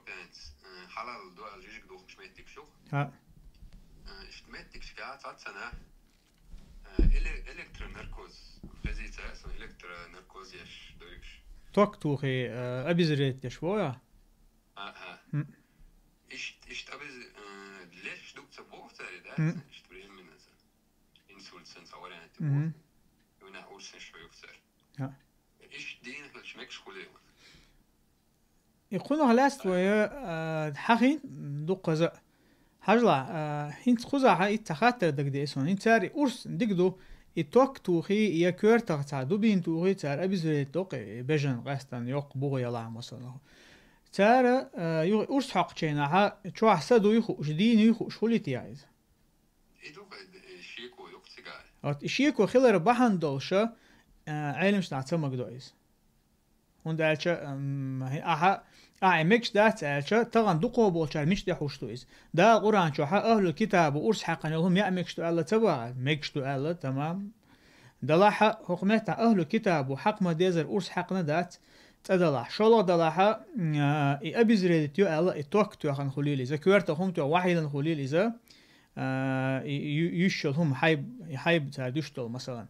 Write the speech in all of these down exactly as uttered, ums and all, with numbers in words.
Пенс, э, хьалал дуал жижиг духуш меттиг шух. ХӀаъ. Э, ишт меттиг шка цацана. Э, эле-, электронаркоз. Хезица сон электронаркоз еш дойш. Ток тухи, э, обезвредить еш воя? Аха. М. Ишт, ишт обез-, э, леш дук ца бох цари, да? М. Ишт временно за. Инсульт сэн ца вариант. Мгм. Уна урсен шуюк цар. ХӀаъ. Ишт дин хел шмекш хуле. И кхунах ласт вая, а, хьахин дукхаза. Хьажла, а, хинц кхуза хьа ит ца хаттар дагде сон. Хинц цари урс дигду, и ток тухи, я кёртах ца дубин тухи, цар обезвредить ток, и бежан къастан йокъ бугъу яла масала. Цара, а, ю-, урс хьакъчена хьа, чуах са дуй хуш, дин юй хуш, хулит яйз. И ду, э, шеко юк цигар. Вот, и шеко хилар бахан долша, а, гӀелимш на ца магдоиз. ХӀунда аьлча, ам, ахьа, ахьа мегаш дац аьлча, таган дукхо болчар мичде хьушту из. Да Къуран чу хьа ахлу китабу урс хьакъан йолу хӀум яа мегаш ду аьлла ца баха, мегаш ду аьлла, тамам. Далахьа хӀокху метта ахлу китабу хьакъ ма дезар урс хьакъна дац, цӀа далахь. ШолгӀа далахьа, м, а, и обезвредить ю аьлла, и ток тоьхан хулил иза, коьрта хӀум тоьхан вахьилан хулил иза, а, и, ю-, юьшшал хӀум хьайб-, и хьайб цара дуьш долу, масалан.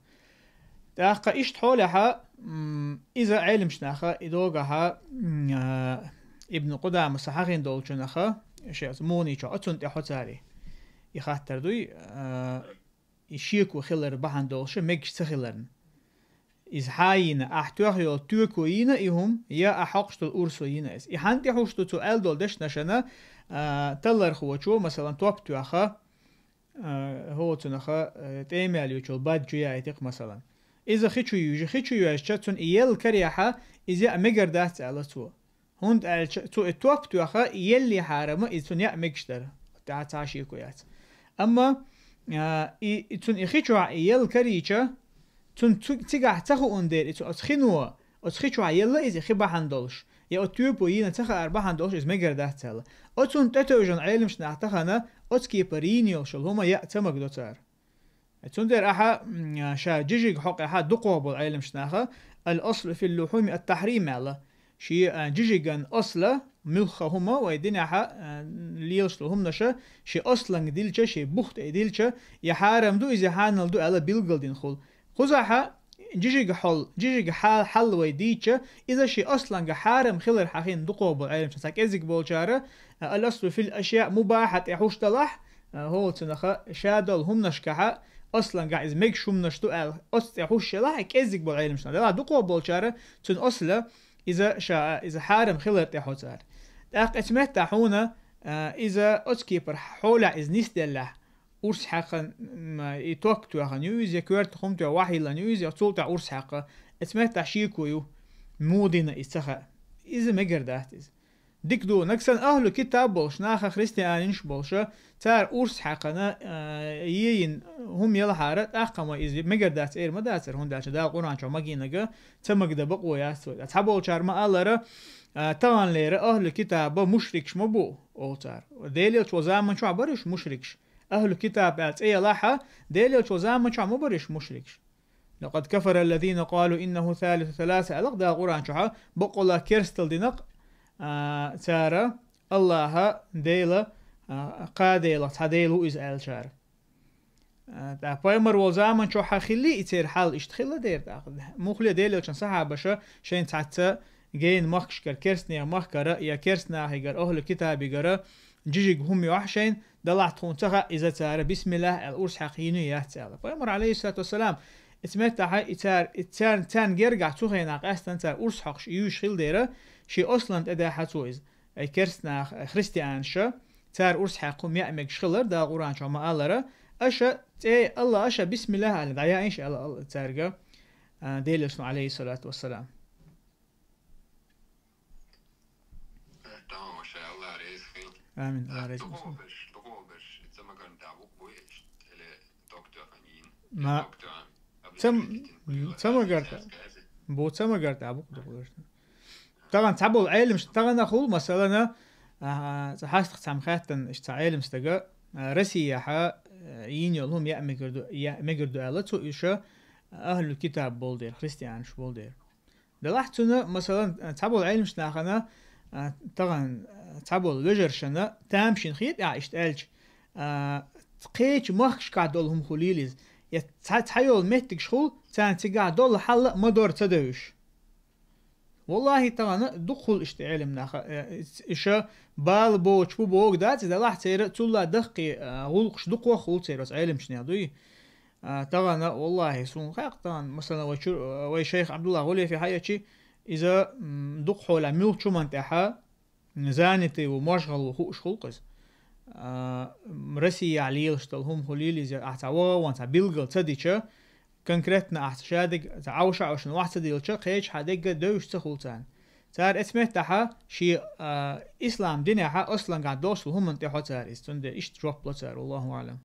ТӀаккха иштта хьолехьа, м, иза гӀелимчу наха, и догахьа, м, а, Ибн Къудамаса хьахин долчунаха, шеца мугӀни чохь оцунна тӀе хьо цари. И хаттар дуй, а, и шеко хилар бахьана долуша мегаш ца хиларна. Иза хьа йийна, ахь тоьхна йолу тоько йийна и хӀума, я ахь хьокхуш долу урсо йийна иза. И хьан тӀе хьуш ду цо аьлла долу дешнашана, а, таллархочо, масалан, топ тоьхна, а, хӀоцунаха, а, тӀемаьл йочул бад чу яйтикх, масалан. Иза хи чу юьжу, хи чу йоьжча, цунна и елла карехьа, иза яа мегар дац аьлла цо. ХӀунда аьлча цо и топ тоьхна, и елли хьарама, иза цунна яа мегаш дара. ТӀаьхьа цхьа шеко яц. Амма, а, и, и цунна и хи чохь и елла карийча, цунна цу-, цигахь ца хуун дера, и цу-, оцу хино, оцу хи чохь елла иза хи бахьана долуш, я оцу тоьпо йийна ца хаар бахьана долуш, иза мегар дац аьлла. Оцунна тӀетевжина гӀелимчу нах тахана, оцу кепара йийна йолуш йолу хӀума яа ца магадо цара. Цундела ахьа, м, ша жижиг хьокъехьа дукхох болу гӀелимчу наха, «Ал-аслу фил лухьуми ат-тахьрим», аьлла. Ши, а, жижиган асла, муьлхха хӀума вай динехьа, а, лелаш долу хӀуманаша, ши асланга дилча, ши бух тӀе дилча, я хьарам ду, иза хьанал ду аьлла билгал дина хула. Кхузахьа жижиг хьол, жижиг хьал, хьал вай дийча, иза ши асланга хьарам хилар хьахин дукхох болу гӀелимчу цхьа кӀезиг болчара, а, «Ал-аслу фил ашяъ мубахьа» тӀе хьуш далахь, а, хӀоцунаха ша долу хӀуманашкахьа, аслангахь иза мегаш хӀуманаш ду аьлла, оцу тӀе хьуш елахь, и кӀеззиг болу гӀелимаш дан. Делахь дукхо болчара, цуьнан асла иза ша, иза хьарам хилар тӀе хьо цара. ТӀаккха эцу меттахь хьуна, а, иза оцу кепара хьолехь иза нисделлехь, урс хьаькхна, м, и ток тоьхна ю иза, я коьрта хӀума тоьхна вахьиллан ю иза, я цул тӀаьхьа урс хьаькхна. Эцу меттахь шеко ю, муха дина иза ца хаьа. Иза мегар дац иза. Дика ду, нагахь санна ахлу китаб болуш, наха христианаш болуша, цара урс хьаькхна, а, йийна хӀума елахьара, тӀаккха ма иза мегар дац эр ма дацара, хӀунда аьлча Дала Къуръан чохь магийнарг ца магадан бакъо яц цо. Цхьаболчара ма аллара, а, таханлера ахлу китаба мушрикаш ма бу, олу цара. Делан Элчан заман чохь бара уьш мушрикаш. Ахлу китаб аьлла цӀе елахьа, Делан Элчан заман чохь ма бара уьш мушрикаш. «Лакъад кафара аллазина къалу иннаху салису саласа», аьлла Дала Къуръан чохь, баккъалла керстал динарг, а, цара Аллаха Дела, а, кхаа Делах цхьа Дела ву иза аьллачара. А, тӀаккха пайхамар волу заман чохь хилли и церан хьал иштта хилла дера тӀаккха. Муххале Делан Элчан сахьабаша шайн цхьацца генна махкашкара, керстанехан махкара я керстанахигара, ахлу китабигара жижиг хӀума йохь шайн, далахь тхуна ца хаьа иза цара, бисмиллах аьлла, урс хьаькхна йийна яц аьлла. Пайхамар, алейхиссалату вассалам, эцу меттахьа и цара, и царна, царна гергахь цу хенахь къаьстина цара урс хьокхуш юьйш хила дера, шен аслан тӀе даьхьа цо иза. Ай керстанах, ай христианаша, цара урс хьаькхна хӀума яа мегаш хилар, Дала Къуръан чохь ма аллара, аша цӀе Алла, аша бисмиллах аьлла, дӀаяйша аьлла Алла цаьрга, а, Делан Элчано, алейхиссалату вассалам. Тамам, маша Алла, реза хил. Амин, Алла реза хил. Дукхо берш, дукхо берш, ца магарна тӀе букъ буй, или ток тоьхна йийна. Ма, ца м-, ца магарта. Бу ца магарта букъ дукхо берш. Тахана цхьаболу Ӏелимаш, тахана хул, масалана, а, цхьа хьастах цхьаьна хаьттина, иштта цхьа Ӏелим стага, а, Россияхьа, а, йийна йолу хӀума яа мегар ду, яа мегар ду аьлла, цу уьш ахлу китаб болу дера, христианаш болу дера. Делахь цуьнан, масалан, цхьаболу Ӏелимаш нахана, а, тахана, а, цхьаболу вежаршна тамашийна хетахь иштта аьлча, а, кхечу махкашкахь долу хӀума хуьлийла иза. Я цхьа, цхьайолу меттигаш хуьлу, царна цигахь долу хьал а ма-дарра ца девзаш. Валлахи, тахана дукха хуьлу иштта Ӏелам нах, э, иша бала боцуш бу боху дац, делахь церан цулла даккхий, а, гӀуллакхаш дукха хуьлу церан оцу Ӏеламчу нехан дуй. А, тахана, валлахи, суна хаьа тахана, масала, вай чу-, вай шайх Абдулла Гулиев хьаэцчи, иза, м, дукха хьолахь муьлххачу хӀуманна тӀехь занятый ву, мошгӀал ву хууш хуьлу-кх иза. А, м, Россехь лелаш долу хӀума хуьлийла иза, ахь цхьа вагӀа ван цхьа билгал ца дича, конкретно ахь цхьа шадерг цхьа Ӏовша-Ӏовшана вахь ца делча, кхечахьа дегга девзаш ца хуьлу царна. Цара эцу меттехь шен, а, ислам динехь аслангахь долуш долу хӀуманна тӀехьо цара иза. Цундела иштта жоп ло цара, валлаху аӀлам.